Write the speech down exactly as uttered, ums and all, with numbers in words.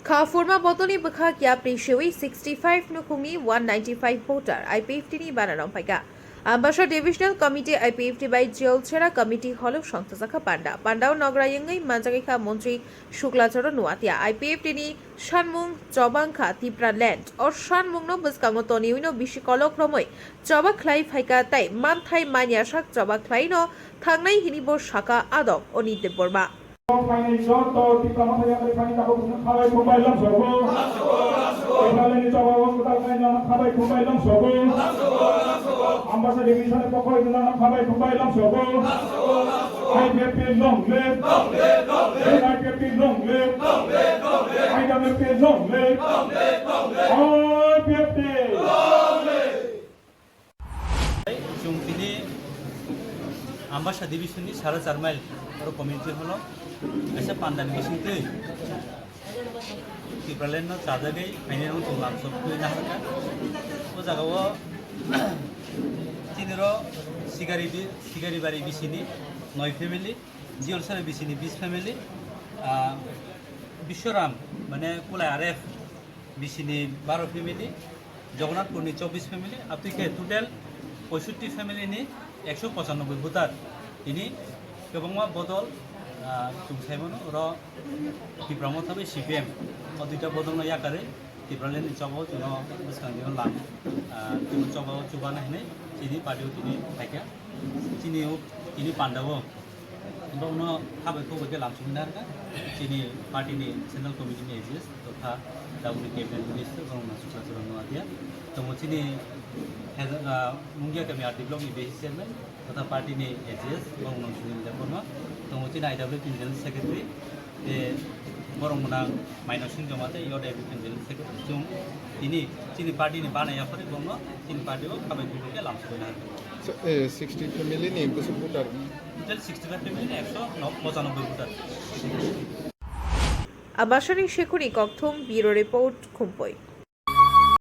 Kha phurma bodolni bwkha yapri sewi sixty five nukhungni one ninety five voter I P F T ni bana rong phaikha. Ambasa Divisional Committee I P F T bai Jolsera Committee holo songchajakha panda. Pandao nogra yengwi manjagwi kha Montri Shukla Charan Noatia. I P F T ni sanmung chobang kha Tipra Land. O sanmungno bwskango toniwino bisi kolok romwi choba khlai phaikha tei manthai manya sak choba khlaino thangnai hini bo saka adong Oni Debbarma. Phainai joto Tipra Motha yakarwi phainai tabuk chwngno khabai khumbai lamsogo. Tipra Landni chobao kwtal khlainai jotono khabai khumbai lamsogo. Ambasa Division ni pokho jotono khabai khumbai lamsogo. I P F T long live. I P F T long live. I W P long live. I P F T. Chwng tini Ambasa Division ni sara char mile oro community hall o kaisa panda ni bisingtwi Tipraland no chajagwi phainai rok chwng lamsok twi naharkha. O jaga o chini ro Sigari di-, Sigari bari bisini noi family, Jiolsari bisini bis family, ah, Biswaram mane Kulai R F bisini baro family, Jagannathpurni chobbish family, abtwi khe total poisotti family ni ekso pochanoboi voter. Tini kwbangma bodol, ah, chwng sai mano, oro Tipra Motha bai C P M o duita bodolno yakarwi Tipraland ni chobao chwngno bwskang dino lam, ah, chwngno chobao chubana hinwi chini party o tini phaikha. Chini o, tini pandao Bono khabai khoboi khe lamsogwi narwkha chini party ni central committee ni A G S totha tabukni cabinet minister Gangna Sukla Charan Noatia. Tongo chini Hezang, ah, Mungia kami R D block ni vice chairman totha party ni A G S Gangna Sunil Debbarma. Tongo chini I W P ni general secretary, tei borok mwnang Maino Singh Joma tei Yod A P P ni general secretary. Chwng tini chini party ni bana yaphari bono chini party o khabai khoboi khe lamsogwi narwkha. So, eh, sixty family ni bwswk voter? Total sixty five family ni ekso pochanoboi voter. Ambasani Shekhuni Kokthum, Bureau Report, Khumpui.